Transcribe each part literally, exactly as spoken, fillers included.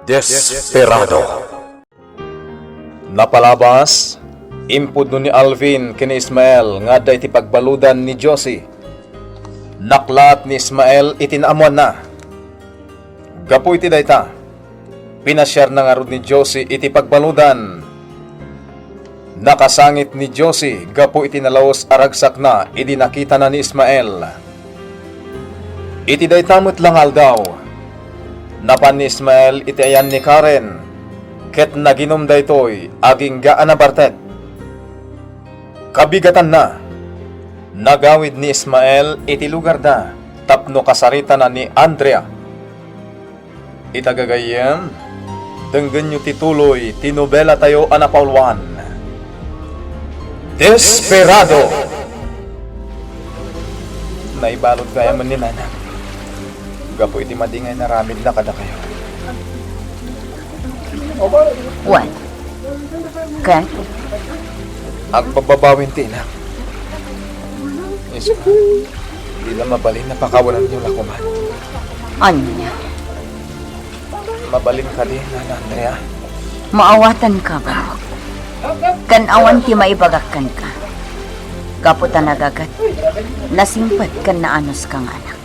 Desperado. Napalabas, impudno ni Alvin ken ni Ismael nga adda iti pagbaludan ni Josie. Naklaat ni Ismael iti naammoanna. Gapu iti dayta, pinasiarna ngarud ni Josie iti pagbaludan. Nakasangit ni Josie gapu iti nalaus a ragsakna idi nakitana ni Ismael. Iti dayta met la nga aldaw, napan ni Ismael iti ayan ni Karen, ket naginum daytoy agingga a nabartek. Kabigatanna, nagawid ni Ismael iti lugarda tapno kasaritana ni Andrea. Ita gagayyem, denggenyo ti tuloy ti nobelatayo a napauluan, Desperado! Naibalud gayam ni Nanang gapu iti madi nga inaramidna kadakayo. Wen, ket? Agbababawin ti ina. Isu, dina mabalin a pakawananyo la koma. Ania? Mabalin kadi, Nana Andrea? Maawatanka, Barok. Ken awan ti maibagak kenka. Gapu ta nagaget, nasingpet ken naanuska nga anak.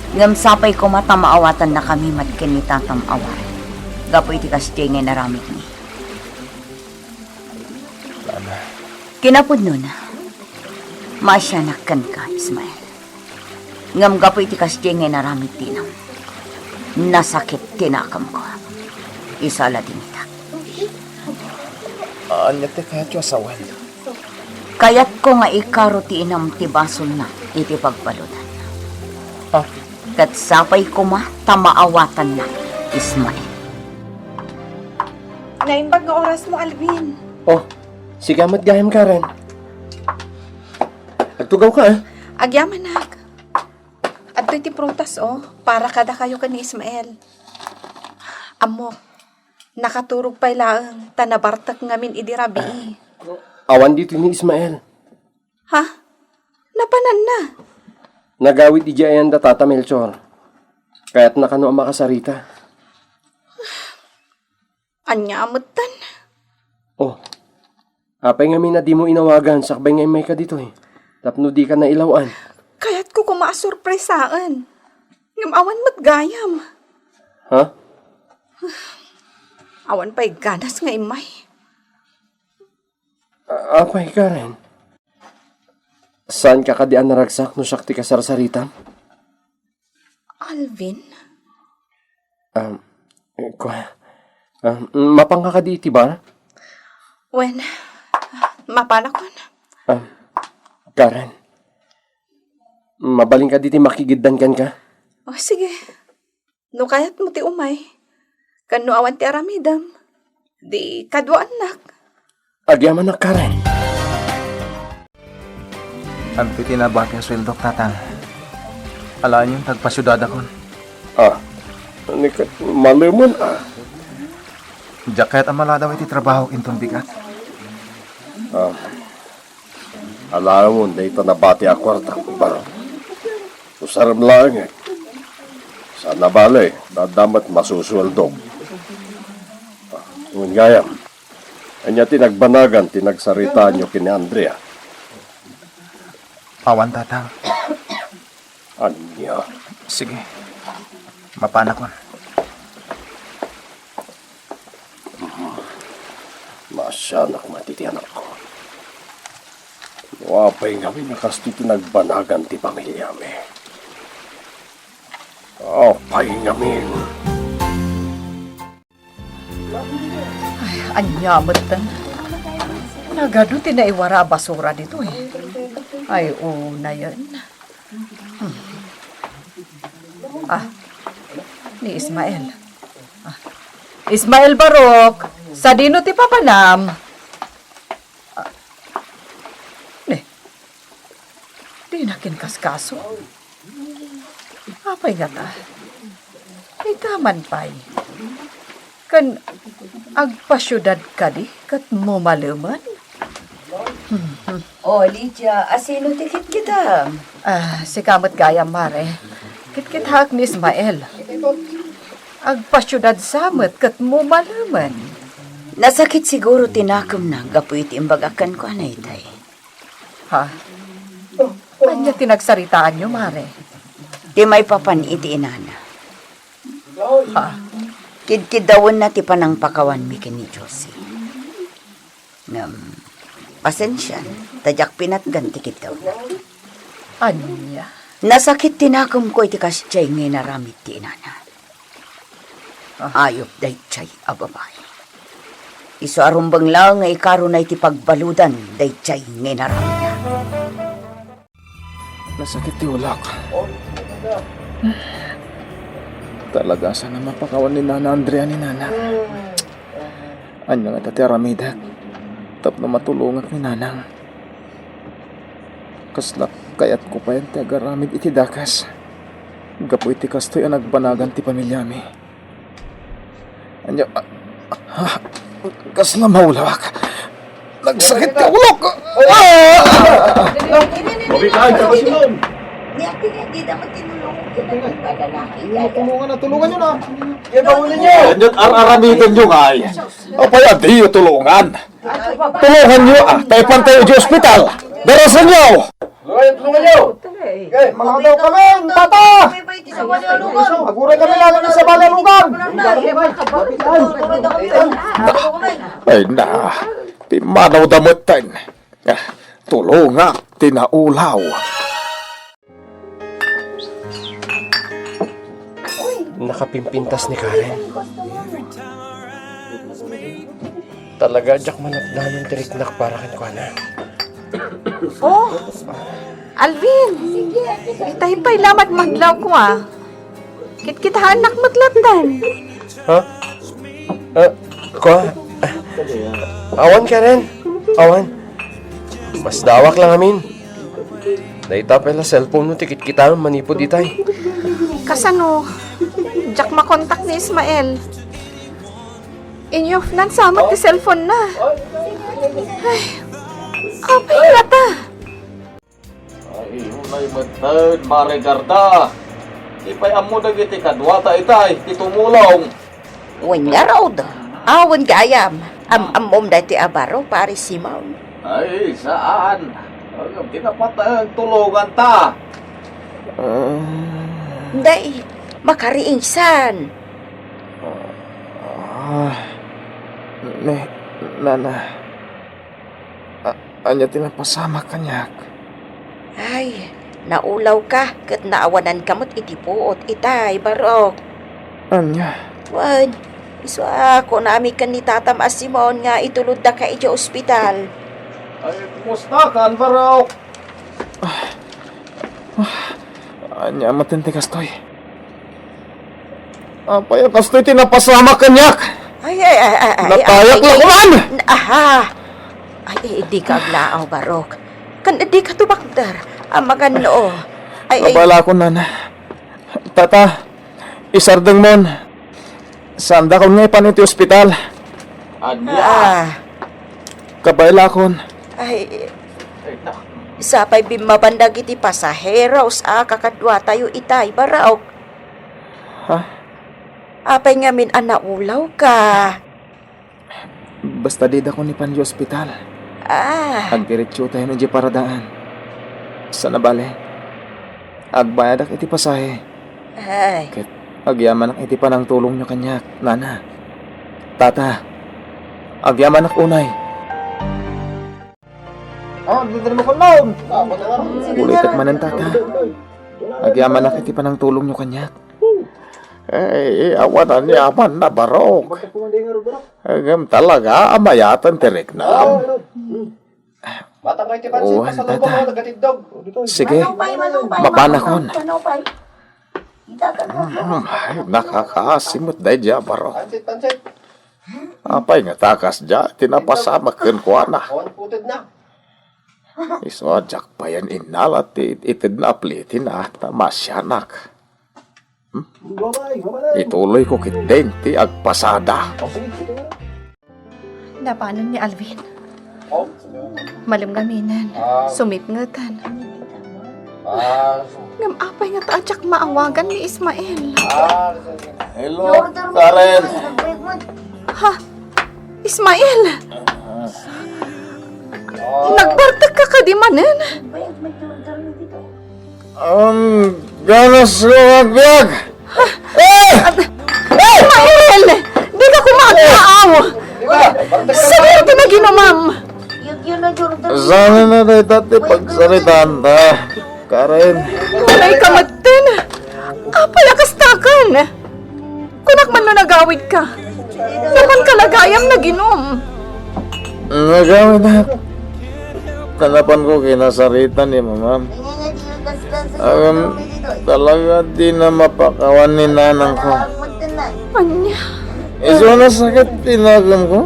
Ngem sapay koma ta maawatannakami met ken ni tatam a Warren gapu iti kasdiay nga inaramidmi. Nana. Kinapudnona, maasianak kenka, Ismael. Ngem gapu iti kasdiay nga inaramid ti inam, nasakit ti nakemko. Isu la dinitak. Ania ti kayatyo a sawen? Kayatko nga ikaro ti inam ti basolna iti pagbaludan. Ah. Ket sapay koma ta maawatanna, Ismael. Naimbag nga orasmo, Alvin. Oh, sika met gayam, Karen. Agtugawka, ah. Agyamanak. Adtoy ti prutas, oh, para kadakayo ken ni Ismael. Ammok, nakaturog pay laeng ta nabartek ngamin idi rabii. Awan ditoy ni Ismael. Ha? Napananna? Nagawid idiay ayan da Tata Melchor. Kayatna kano a makasarita. Ania a metten? Oh. Apay ngamin a dimo inawagan sakbay nga immayka ditoy? Tapno dika nailaw-an. Kayatko koma a sorpresaen. Ngem awan met gayam. Ha? Awan pay ganas nga immay. A-, apay, Karen? Saanka kadi a naragsak no siak ti kasarsaritam? Alvin? Um, kua-, um, mapanka kadi iti bar? Wen, mapanakon. Um, Karen, mabalin kadi ti makigiddan kenka? Oh, sige. No kayatmo ti umay, ken no awan ti aramidem, di kaduaannak. Agyamanak, Karen. Ampay ti nabati a sueldok, Tatang. Alaenyon ta agpasiudadakon. Ah, ni ket malemen, ah. Diak kayat a maladaw iti trabahok inton bigat. Ah, alaenmon dayta nabati a kuarta, Barok. Usarem laeng, eh. Saan a bale, ta adda met masusueldok. Ah, wen gayam, ania ti nagbanagan ti nagsaritaanyo ken ni Andrea? Awan, Tatang. Ania? Sige. Mapanakon. Maasianak met iti anakko. No apay ngamin a kastoy ti nagbanagan ti pamiliami. Apay ngamin. Ay, ania metten? Nagadu ti naiwara a basura ditoy. Ay, unayen. Hmm. Ah, ni Ismael. Ah. Ismael Barok, sadino ti papanam? Ah. Ne, dina kinkaskaso. Apay ngata? Ita man pay. Ken agpasiudad kadi ket mumalemen? O, Lydia, asino ti kitkitam? Ah, sika met gayam, Mare. Kitkitaek ni Ismael. Agpasiudad sa met ket mumalemen. Nasakit siguro ti nakemna gapu iti imbagak kenkuana itay. Ha? Ania ti nagsaritaanyo, Mare? Ti maipapan iti inana. Ha? Kidkiddawenna ti panangpakawanmi ken ni Josie. Ngem, pasensian, ta diak pinatgan ti kiddawna. Ania? Nasakit ti nakemko iti kasdiay nga inaramid ti inana. Ah. Ayup daydiay a babai. Isu a rumbeng laeng nga ikaruna iti pagbaludan daydiay nga inaramidna. Nasakit ti ulok. Talaga, saan a mapakawan ni Nana Andrea ni Nana? Ania ngata ti aramidek tapno matulongak ni Nanang? Kasla kayatko payen ti agaramid iti dakes gapu iti kastoy a nagbanagan ti pamiliami. Ania, ah, ah, kasla maulawak. Nagsakit ti ulok. Ah! Mabitaan ka ba, Simon? Tulungan na, tulungan nyo na. Ania, ar-aramidenyo ngay. Apay a diyo tulungan? Tulunganyo, ah, ta ipantayo iti ospital. Darasenyo! Tulunganyo, tulunganyo! Okay. Malakaw kami, tata! Aguray kami laeng sa bali a lugar. Ay na, pimmanawda metten. Ah, tulongak ti naulaw. Nakapimpintas ni Karen. Talaga, diak manatdanan ti riknak para kenkuana. Oh, Alvin! Itay pay laeng madlawko, ah. Kitkitaennak met lattan. Ha? Ah, kua? Awan, Karen. Awan. Masdawak lang amin. Dayta pay la cellphone-mo ti kitkitaem manipud itay. Kasano? Diak makontak ni Ismael. Inyufnan sa met ti cellphone-na. Ay, apay ngata? Ay, unay metten, Mare Garda. Di pay ammo dagiti kaduata itay ti tumulong. Wen ngarud, awan gayam. Am-ammom daytoy a baro, Pare Simon. Ay, saan. Ngem ti napateg, tulonganta. Ah. Day, makariingsan. Ah, ne, nana. A-, ania ti napasamak kaniak? Ay, naulawka ket naawananka met iti puot itay, Barok. Ania? Wen, isu a kunami ken ni tatam a Simon nga ituloddaka idiay ospital. Ay, kumustakan, Barok? Ah, ah, ania met ti kastoy? Apay a kastoy ti napasamak kaniak? Ay, ay, ay, ay, ay, natayak ay, la ay, kuman! N-, aha! Ay, ay, dika aglaaw, Barok. Ken dika tumakder. Amangan no. Ay, ay. Kabaelakon, nana. Tata, isardengmon. Saandakon nga ipan iti ospital. Ania? Ah. Kabaelakon. Ay, ay, nak- sapay bimmaban dagiti pasaheros a kakaduatayo itay, Barok. Ha? Apay ngamin a naulawka? Basta didakon ipan iti ospital. Ah. Agdiretsotayon idiay paradaan. Sana bale, agbayadak iti pasahe. Ay. Ket agyamanak iti panangtulongyo kaniak, nana. Tata, agyamanak unay. Ah, di, di mo kunlaw. Ulitek manen, tata. Agyamanak iti panangtulongyo kaniak. Ay, awan aniaman na, Barok. Ngem talaga a mayatan ti riknam. Wen, tata. Sige, mapanakon. Hmm, ay, nakakaasi met daydiay a Barok. Apay ngata a kasdiay ti napasamak kenkuana? Isu a diak payen innala ti itedna a plitina ta masianak. Hmm? Ituloyko ketdin ti agpasada. Napanon ni Alvin. Malem ngaminen, sumipngetan. Ngem apay nga Ta diak maawagan ni Ismael. Hello, Karen. Ha? Ismael! Nagbartek ka kadi manen? Ang ganas ko agbiag! Eh! Ismael! Di ka kumakaaw! Saan ti naginumam? Sana na dayta ti pagsaritaan ta, Karen. Uray ka metten. Apay a kastakan? Kunak man no nagawid ka. Napan ka la gayam naginum? Nagawid ak. Kanapan ko kinasaritan ni Mama. Awan talaga di na mapakawan ni nanang ko. Anya? Isu a nasakit ti nakem ko.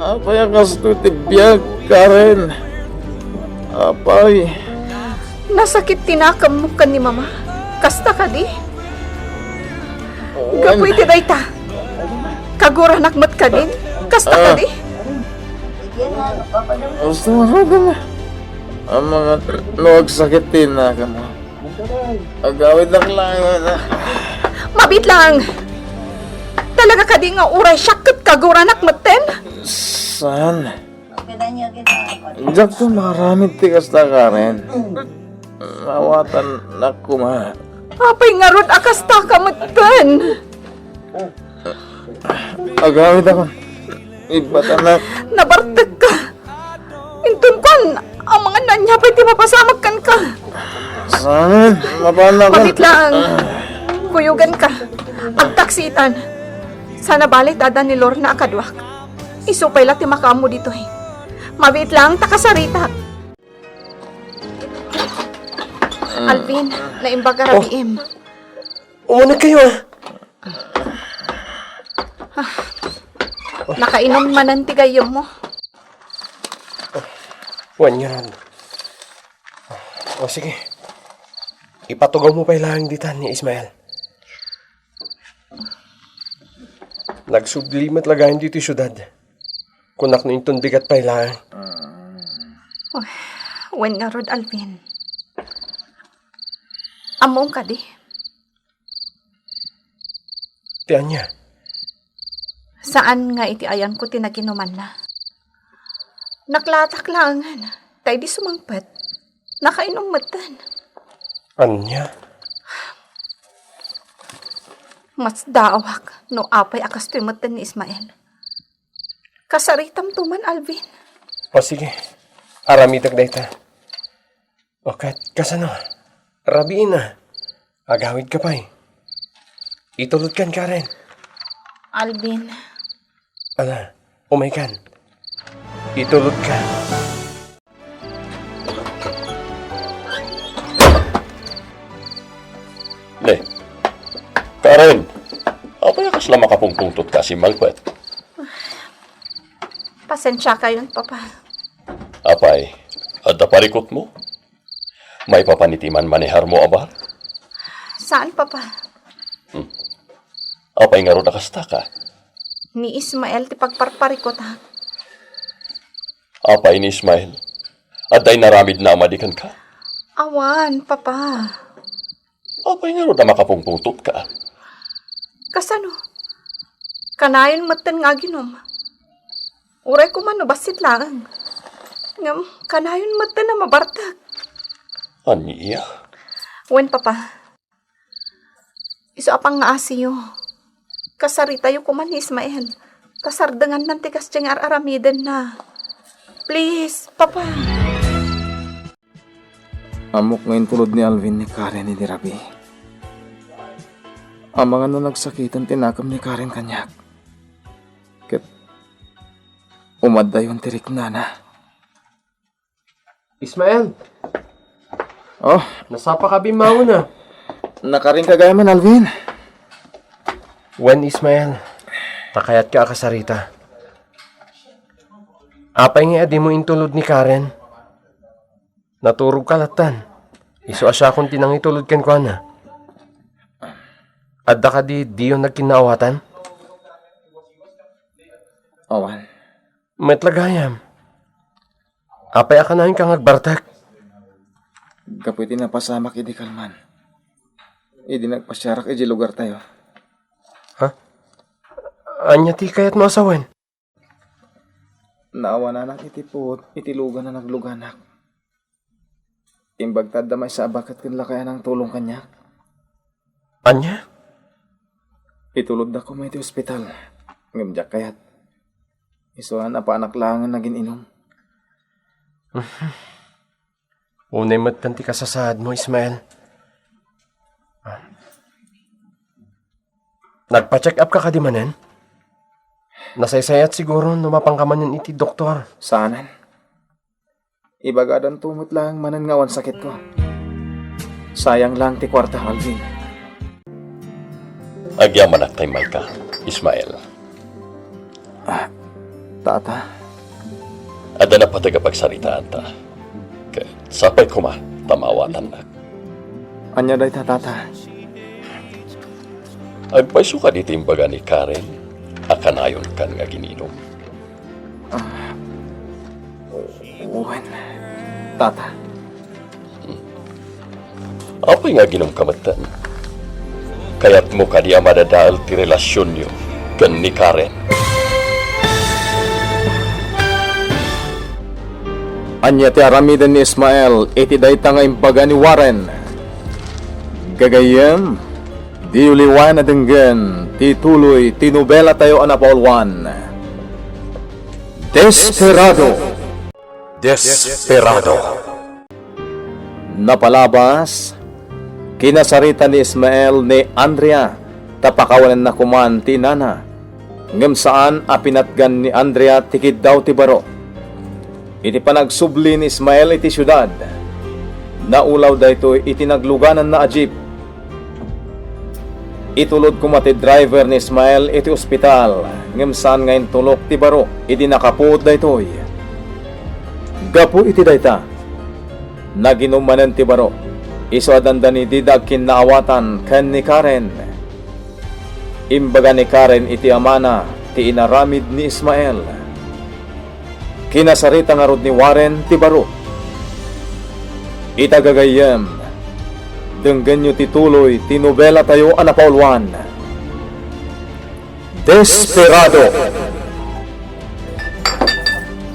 Apay a kastoy ti biag, Karen? Apay. Nasakit ti nakemmo ken ni Mama. Kasta kadi? Gapu iti dayta, kaguranak met kadin. Kasta kadi? Gusto mo na. Ang mga no agsakit ti nakemmo. Agawid na kailangan na. Mabit lang! Talaga kadi nga uray siak ket kaguranak metten? Saan? Diak to maramid ti kasta, Karen. Awatan na kuma. Apay ngarud a kasta ka metten? Agawid ako. Ibatanak. Nabartek ka. Inton kuan, ang mga nanya pay ti mapasamak kenka. Saan? Mabana ka. Mabit lang. Kuyogan ka. Agtaksitan. Sana balay ta adda ni Lorna a kaduak. Isu pay la ti makaammo ditoy. Mabit lang, ta kasaritak. Alvin, naimbag a rabiim. Umuneg kayo, ah. Nakainom manen ti gayyemmo? Wen ngarud. O, sige. Ipatugawmo pay laeng ditan ni Ismael. Nagsubli met la gayam ditoy siudad. Kunak no inton bigat pay laeng. Wen ngarud, Alvin. Ammom kadi? Ti ania? Saan nga iti ayanko ti naginumanna. Naklatak laengen, ta idi sumangpet, nakainom metten. Ania? Masdaawak no apay a kastoy metten ni Ismael. Kasaritamto man, Alvin. O sige, aramidek dayta. O ket, kasano? Rabiin a. Agawid ka pay. Itulod kan, Karen. Alvin. Ala, umay kan. Itulod ka. Ne, Karen, apay a kasla makapungpungtot ka a simmangpet? Pasensiakayon, Papa. Apay, adda parikutmo? Maipapan iti manmaneharmo a bar? Saan, Papa. Hmm. Apay ngarud a kasta ka? Ni Ismael ti pagparparikutak. Apay ni Ismael? Adda inaramidna a madi kenka? Awan, Papa. Apay ngarud a makapungpungtot ka? Kasano? Kanayon metten nga aginum. Uray koma no bassit laeng. Ngem, kanayon metten a mabartek. Ania? Wen, Papa. Isu a pangngaasiyo. Kasaritayo koma ni Ismael. Ta sardengannan ti kasdiay nga ar-aramidenna. Please, Papa. Ammok nga intulod ni Alvin ni Karen idi rabii. Amangan no nagsakiten ti nakem ni Karen kaniak. Ket umaddayon ti riknana. Ismael! Oh? Nasapa ka bimmangon a? Nakarin ka gayam, Alvin. Wen, Ismael, ta kayatka a kasarita. Apay nga adimo intulod ni Karen? Naturog ka lattan. Isu a siakon ti nangitulod kenkuana. Adda kadi diyo nagkinnaawatan? Awan. Met la gayam. Apay a kanayon ka nga agbartek? Gapu iti napasamak idi kalman, idi nagpasiarak iti lugartayo. Ha? Ania ti kayatmo a sawen? Naawananak iti puot iti lugan a nagluganak. Imbag ta adda maysa a baket ken lakay a nangtulong kaniak. Ania? Itulodda koma iti ospital, ngem diak kayat. Isu a napanak laeng nga nagin-inum. Unay met ti kasasaadmo, Ismael. Nagpa-check up ka kadi manen? Nasaysayat siguro no mapanka manen iti doktor. Saanen. Ibagadanto met laeng manen nga awan sakitko. Sayang laeng ti kuarta, Alvin. Agyamanak ta immalka, Ismael. Ah, Tata. Adda napateg a pagsaritaanta. Ket sapay koma ta maawatannak. Ania dayta, Tata? Agpayso kadi ti imbaga ni Karen a kanayonkan nga agin-inum? Ah, wen, Tata. Apay nga aginumka metten? Kayatmo kadi a madadael ti relasionyo ken ni Karen? Ania ti aramiden ni Ismael iti dayta nga imbaga ni Warren? Gagayyem, diyo liwan a denggen ti tuloy ti nobelatayo a napauluan, Desperado. Desperado. Napalabas, kinasarita ni Ismael ni Andrea ta pakawanenna koman ti inana, ngem saan a pinatgan ni Andrea ti kiddaw ti baro. Iti panagsubli ni Ismael iti siudad, naulaw daytoy iti naglugananna a jeep. Itulod koma ti driver ni Ismael iti ospital, ngem saan nga intulok ti baro idi nakapuot daytoy. Gapu iti dayta, naginum manen ti baro, isu a dandani dida agkinnaawatan ken ni Karen. Imbaga ni Karen iti amana ti inaramid ni Ismael. Kinasarita ngarud ni Warren ti baro. Ita gagayyem, denggenyo ti tuloy ti nobelatayo a napauluan, Desperado.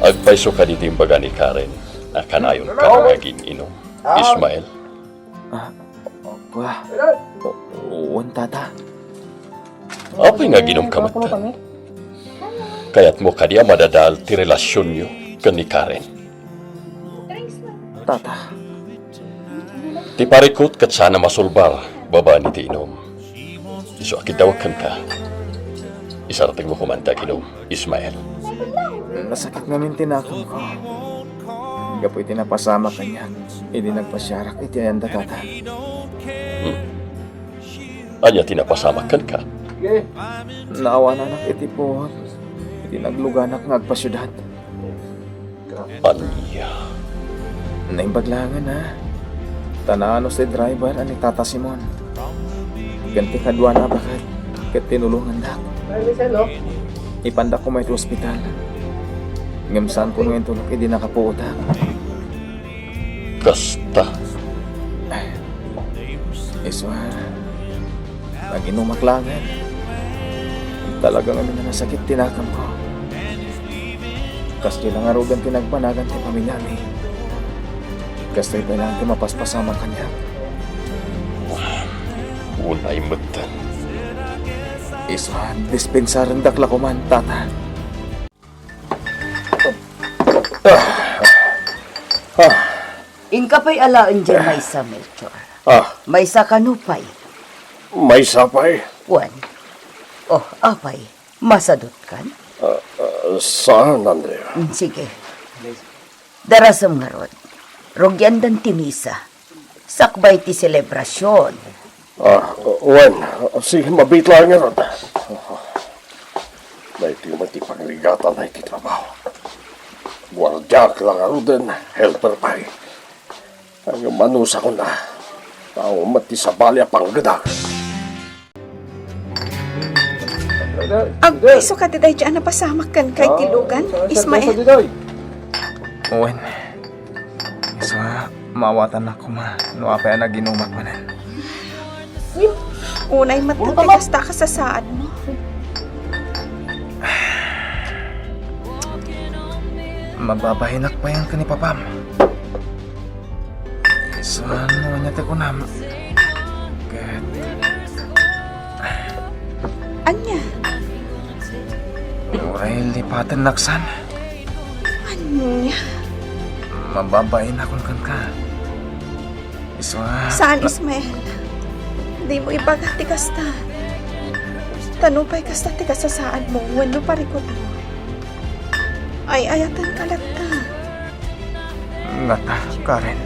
Agpayso kadi ti imbaga ni Karen a kanayonkan nga agin-inum, Ismael? Ah, wa-, wen, Tata. Apay nga aginumka metten? Kayatmo kadi a madadael ti relasionyo ken ni Karen? Tata. Ti parikut ket saan a masulbar babaen iti inum. Isu a kiddawek kenka. Isarategmo koman ti aginum, Ismael. Nasakit ngamin ti nakemko. Gapu iti napasamak kaniak idi nagpasiarak iti ayanda, Tata. Hmm. Ania ti napasamak kenka? Naawananak iti puot iti nagluganak nga agpasiudad. Ania? Naimbag laengen, a. Ta naanus ti driver a ni Tata Simon ken ti kaduana a baket ket tinulongandak. Ipandak koma iti ospital. Ngem saanko nga intulok idi nakapuotak. Kasta. Isu a, naginumak laengen. Talaga ngamin a nasakit ti nakemko. Kastoy la ngaruden ti nagbanagan ti pamiliami. Kastoy pay laeng ti mapaspasamak kaniak. Unay metten. Isu a, dispensarendak la koman, Tata. Inka pay alaen diay maysa, Melchor. Ah. Maysa kano pay? Maysa pay? Wen. Oh, apay, masadutkan? Ah, ah, saan, Andrea? Mm, sige. Darasem ngarud. Rugiandan ti misa. Sakbay ti selebrasion. Ah, wen, sige, mabiit laeng ngarud. Daytoy met ti pangrigatan iti trabaho. Guardiaak la ngaruden, helper pay. Ngem anusakon a, tao met ti sabali a panggedak. Agpayso kadi daydiay a napasamak kenka iti lugan, Ismael? Wen. Isu a, Maawatannak koma no apay a naginumak manen. Ngem, unay met ti kasta a kasasaadmo. Mababahinak payen ken ni papam. Saan no ania ti kunam? Ket Ania? Uray lipatennak san. Ania? Mababainakon kenka. Isu a Saan, na- Ismael? Dimo ibaga ti kasta. Ta nupay kasta ti kasasaadmo wenno parikutmo, ay-ayatenka latta. Ngata, Karen.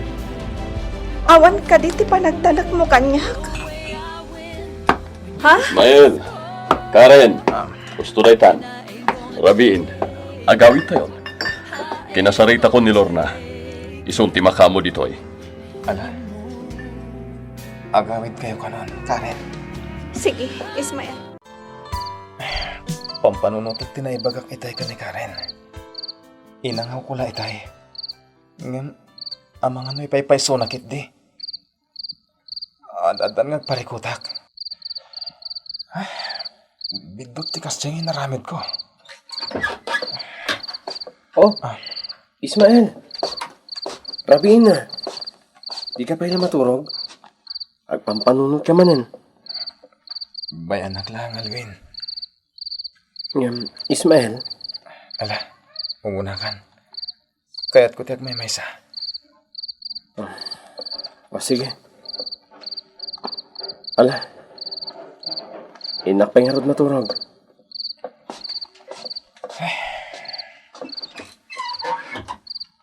Awan kadi ti panagtalekmo kaniak? Ha? Ismael! Karen! Ah. Husto daytan. Rabiin, agawidtayon. Kinasaritakon ni Lorna. Isun ti makaammo ditoy. Ala, agawidkayo kanon, Karen. Sige, Ismael. Pampanunotek ti naibagak itay ken ni Karen. Inangawko la itay. Ngem, amangan no ipaypaysona ketdi. Ad-addan nga agparikutak. Ay, biddut ti kasdiay nga inaramidko. Oh, Ah. Ismael. Rabiin a. Dika pay la maturog? Agpampanunotka manen. Bay-anak laeng, Alvin. Ngem, Ismael. Ala, umunakan. Kayatko ti agmaymaysa. O, sige. Ala. Innak pay ngarud maturog.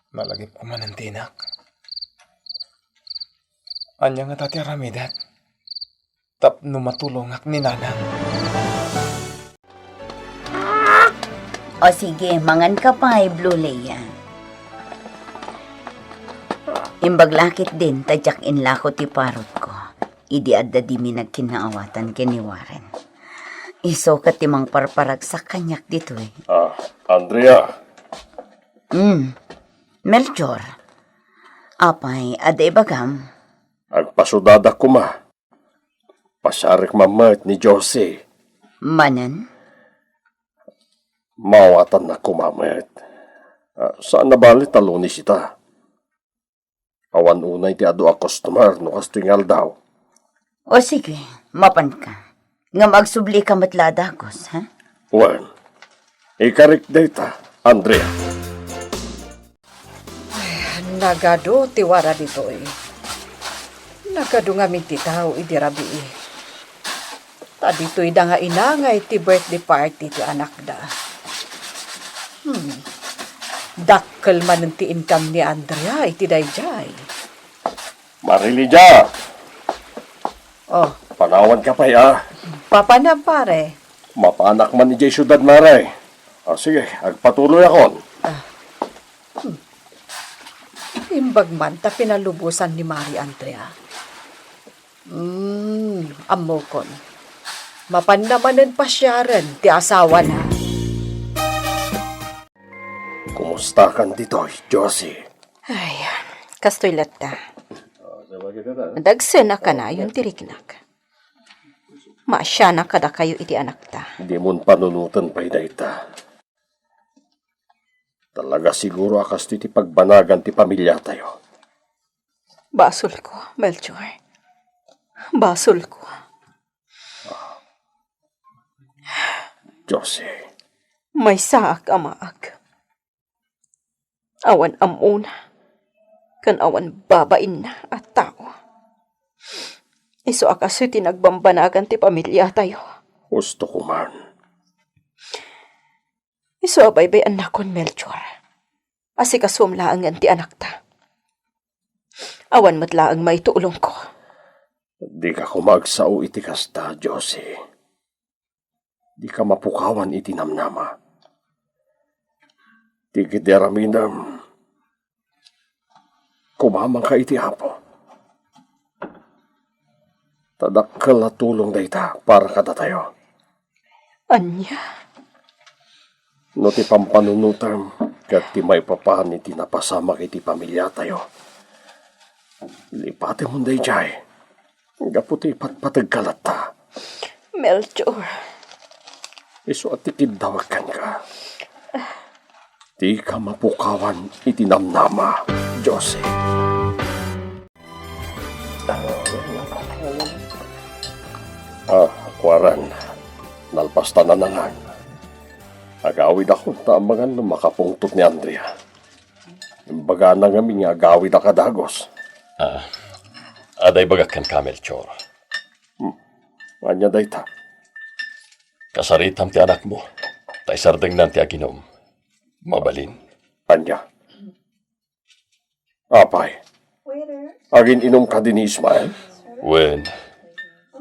Malagipko manen ti inak. Ania ngata ti aramidek tapno matulongak ni nanang? O sige, manganka pay, Blue Leia. Imbag la ketdin ta diak inlako ti parutko idi adda dimi nagkinnaawatan ken ni Warren. Isu ket ti mangparparagsak kaniak ditoy. Ah, Andrea. Hmm. Melchor. Apay, adda ibagam? Agpasudadak koma. Pasiarek man met ni Josie. Manen? Maawatannak koma met. Ah, saan a bali ta Lunes ita. Awan unay ti adu a customer no kastoy nga aldaw. O sige, mapanka. Ngem agsublika met la a dagus, ha? Wen, ikarik dayta, Andrea. Ay, nagadu ti wara ditoy. Nagadu ngamin ti tao idi rabii. Ta ditoyda nga inangay ti birthday party ti anakda. Hmm. Dakkel manen ti income ni Andrea iti daydiay. Marilija! Oh. Panawanka pay, a. Papanam, pare. Mapanak man idiay siudad, mare. Ah, sige, agpatuloyakon. Ah. Hmm. Imbag man ta pinalubosan ni Mari Andrea. Hmm, ammokon. Mapanna manen pasiaren ti asawana. Kumustakan ditoy, Josie? Ay, kastoy latta. Dagsen a kanayon ti riknak. Maasianak kadakayo iti anakta. Dimon panunoten pay dayta. Talaga siguro a kastoy ti pagbanagan ti pamiliatayo. Basolko, Melchor. Basolko. Josie. Maysaak, amaak. Awan ammona, ken awan babainna a tao. Isu a kastoy ti nagbambanagan ti pamiliatayo. Husto koman. Isu a baybay-annakon, Melchor. Asikasom laengen ti anakta. Awan met laeng maitulongko. Dika koma agsao iti kasta, Josie. Dika mapukawan iti namnama. Ti ketdi aramidem, kumamanka iti Apo. Ta dakkel a tulong dayta para kadatayo. Ania? No ti pampanunotem ket ti maipapan iti napasamak iti pamiliatayo, Lipatem daydiay. Gapu ti patpategka latta. Melchor. Isu a ti kiddawek kenka. Dika mapukawan iti namnama, Josie. Ah, Karen, nalpasta nanangan. Agawidakon ta amangan no makapungtot ni Andrea. Imbagana ngamin nga agawid a kadagus. Ah, adda ibagak kenka, Melchor. Hmm. Ania dayta? Kasaritam ti anakmo, ta isardengnan ti aginum. Mabalin. Ania? Apay, agin-inumka idi ni Ismael? Wen,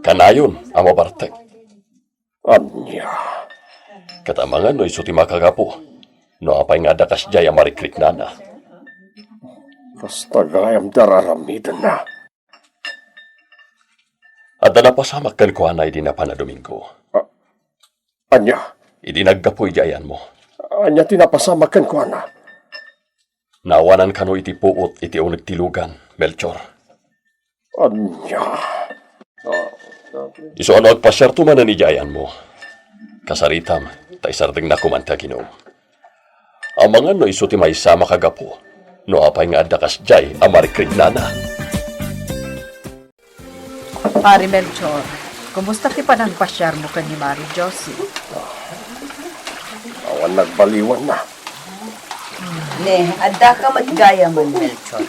kanayon a mabartek. Ania? Ket amangan no isu ti makagapu, no apay nga adda kasdiay a marikriknana. Kasta gayam ti ar-aramidenna. Adda napasamak kenkuana idi napan a Domingo. A-, ania? Idi naggapu idiay ayanmo. Ania ti napasamak kenkuana? Naawanan kano iti puot iti uneg ti lugan, Melchor. Ania? Isu a no agpasiarto manen idiay ayanmo. Kasaritam, ta isardengnak koma ti aginum. Amangan no isu ti maysa a makagapu, no apay nga adda kasdiay a marikriknana. Pari Melchor, kumusta ti panagpasiarmo ken ni Mari Josie? Awan nagbaliwanna. Ne, addaka met gayam, Melchor.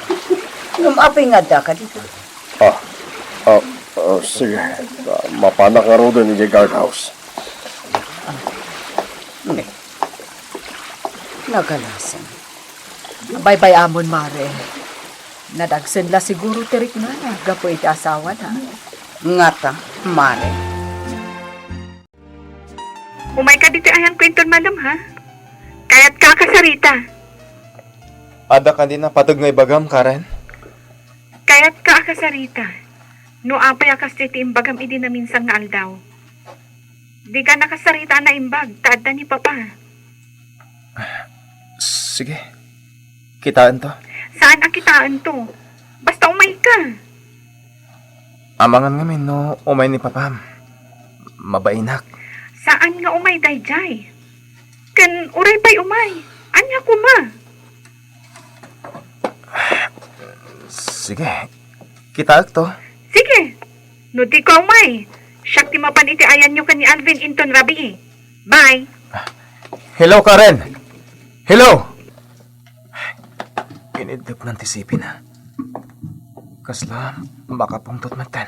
Ngem apay nga addaka dita? Ah, ah, ah, sige. Ah, mapanak ngaruden idiay guardhouse. Ne. Nagalasen. Baybay-amon, Mare. Nadagsen la siguro ti riknana gapu iti asawana. Ngata, Mare. Umayka ditoy ayanko inton malem, ha? Kayatka a kasarita. Adda kadi napateg nga ibagam, Karen? Kayatka a kasarita. No apay a kastoy ti imbagam idi naminsan nga aldaw. Dika nakasarita a naimbag, ta adda ni Papa. Sige. Kitaento. Saan a kitaento? Basta umayka. Amangan ngamin no umay ni Papam. Mabainak. Saan nga umay daydiay? Ken uray pay umay. Ania koma? Sige. Kitaekto. Sige. No dika umay, siak ti mapan iti ayanyo ken ni Alvin inton rabii. Bye. Hello, Karen. Hello. Iniddepnan ti sipina. Kasla makapungtot metten.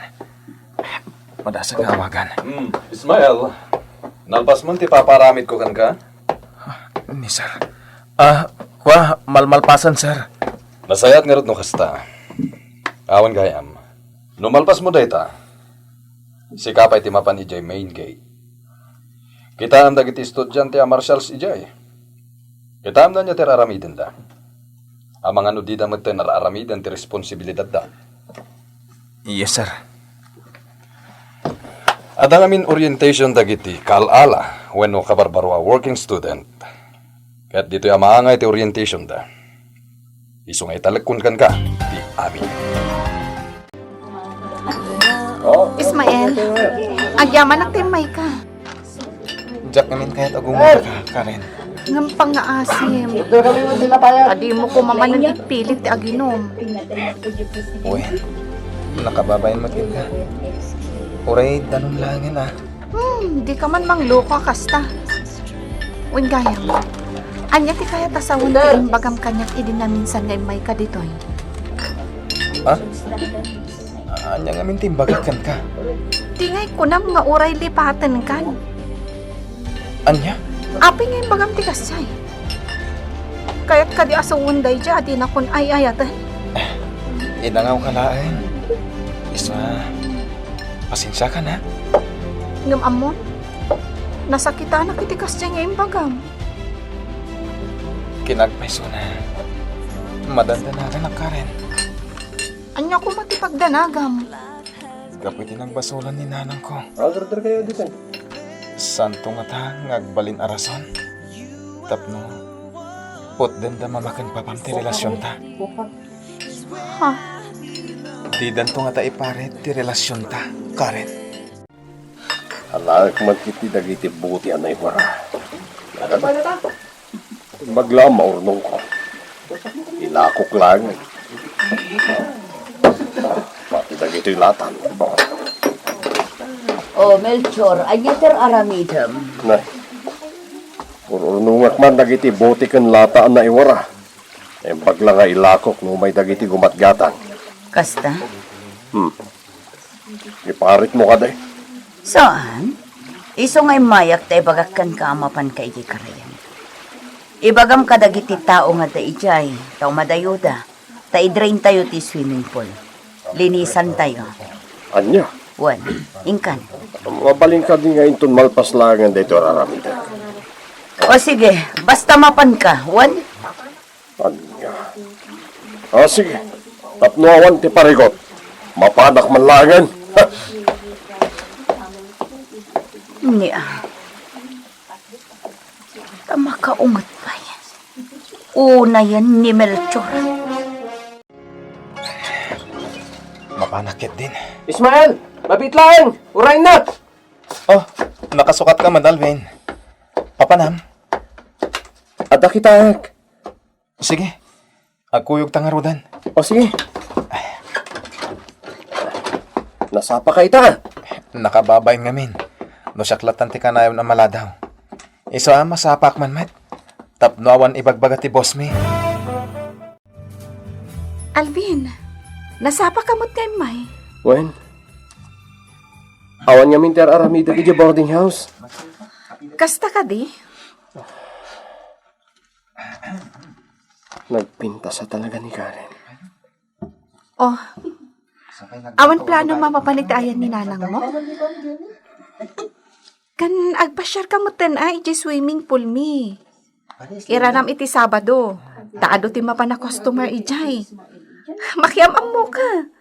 Madasa nga awagan. Hmm, Ismael, nalpas man ti papaaramidko kenka? Ni sir. Ah, kua, malmalpasan, sir. Nasayaat ngarud no kasta. Awan gayam. No malpasmo dayta, sika pay ti mapan idiay main gate. Kitaem dagiti estudiante a marshals idiay. Kitaem ania ti ar-aramidenda. Amangan no dida metten ar-aramiden ti responsibilidadda. Yes, sir. Adda ngamin orientation dagiti kaal-ala wenno kabarbaro a working student. Ket ditoy a maangay ti orientationda. Isu nga italekkon kenka ti amin. Ismael, agyamanak ta immayka. Diak ngamin kayat a gumura ka, Karen. Ngem pangngaasim. Adimo koma manen ipilit ti aginom. Wen, nakababain met kenka. Uray danum laengen a. Hmm, dika man mangloko a kasta. Wen gayam, ania ti kayat a sawen ti imbagam kaniak idi naminsan nga immayka ditoy? Ha? Ania ngamin ti imbagak kenka? Ti ngay kunam nga uray lipatenkan. Ania? Apay nga imbagam ti kasdiay? Kayat kadi a sawen daydiay a dinakon ay-ayaten? Idangawka laeng. Isu a, pasensiakan, ha? Ngem ammom, nasakitanak iti kasdiay nga imbagam. Kinagpaysona. Madandanaganak, Karen. Ania koma ti pagdanagam? Gapu iti nagbasolan ni nanangko. Order kayo dito. Santo ngata nga agbalin a rason tapno putdenda mamaken papam ti relasionta. Ha? Didanto ngata iparit ti relasionta, Karen. Alaek man ket ti dagiti buti a naiwara. Bagla a maurnongko. Ilakok laeng. Pati dagitoy latan. O, Melchor, ania ti ar-aramidem? Nay, ur-urnongak man dagiti buti ken lata a naiwara. Imbag la nga ilakok no umay dagiti gumatgatang. Kasta? Hmm. Iparitmo kadi? Saan? Isu nga immayak ta ibagak kenka a mapanka idiay karayan. Ibagam kadagiti tao nga adda idiay, ta umadayoda, ta i-draintayo ti swimming pool. Linisantayo. Ania? Wen, inkan. Mabalin kadi nga inton malpas laengen daytoy ar-aramidek? O sige, basta mapanka, wen? Ania? Ah, sige. Tapno awan ti parikot. Mapanak man laengen. Nia. Ta makaunget pay. Unayen ni Melchor. Mapanak ketdin. Ismael! Mabiit laeng! Uray na! Oh, nakasukatka met, Alvin. Papanam? Adda kitaek. Sige. Agkuyogta ngaruden. O, sige. Nasapaka ita? Nakababain ngamin. No siak lattan ti kanayon a maladaw. Isu a, masapak man met. Tapno awan ibagbaga ti boss mi. Alvin, nasapaka met nga immay? Wen, awan ngamin ti ar-aramidek idiay boarding house. Kasta kadi? Nagpintas a talaga ni Karen. Oh, awan plano mapapan iti ayan ni nanangmo? Kan agpasiarka metten a idiay swimming pool mi. Iranam iti Sabado. Ta adu ti mapan a customer idiay. Makiam-ammoka.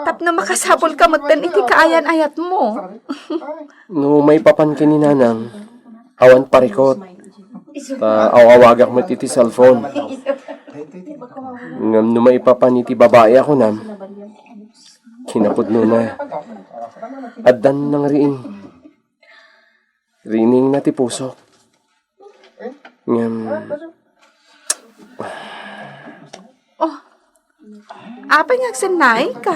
Tapno makasapulka metten iti kaayan-ayatmo. No maipapan ken ni nanang, awan parikot. Ta aw-awagak met iti cellphone. Ngem no maipapan iti babai a kunam, kinapudnona. Addan nangriing. Riningna ti pusok. Ngem, Oh, apay nga agsannaika?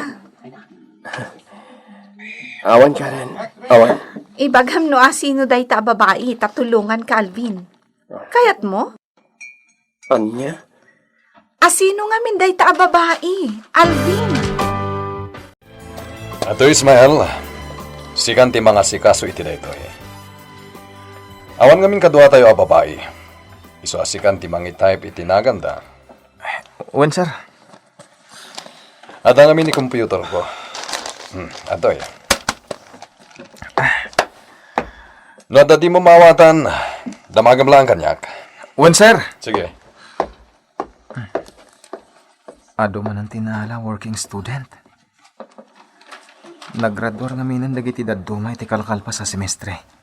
Awan, Karen. Awan. Ibagam no asino dayta a babai, ta tulonganka, Alvin. Kayatmo? Ania? Asino ngamin dayta a babai, Alvin? Ato, Ismael, sikan ti mangasikaso iti daytoy. Awan ngamin kaduatayo a babai. Isu a sikan ti mangi-type iti naganda. Wen, sir. Adda ngamin ni computer ko. Hmm, adtoy. No adda dimo maawatan, damagam lang kaniak. Wen, sir. Sige. Adu manen ti naala, working student. Naggraduar ngaminen dagiti dadduma iti kalkalpas a semestre.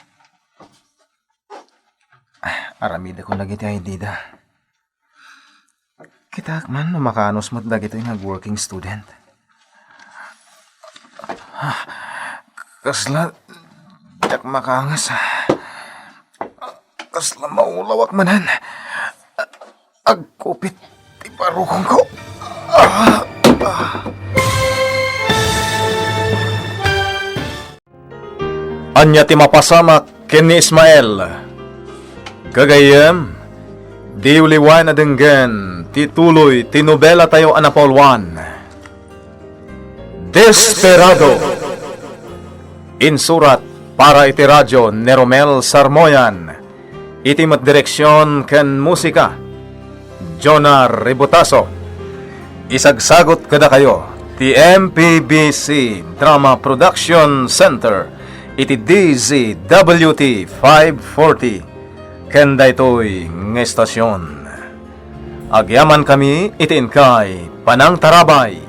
Aramidakon dagiti I D da. Kitaak man no makaanus met dagitoy nga ag-working student. Kasla diak makaangas. Kasla maulawak manen. Agkupit ti barukongko. Ania ti mapasamak ken ni Ismael? Gagayyem, diyo liwaen a denggen ti tuloy ti nobelatayo a napauluan, Desperado. Insurat para iti radio ni Romel Sarmoyan. Iti met direksion ken musika, Jonah Ributaso. Isagsagut kadakayo ti M P B C Drama Production Center iti D Z W T five forty ken daytoy nga estasion. Agyamankami iti inkay panangtarabay.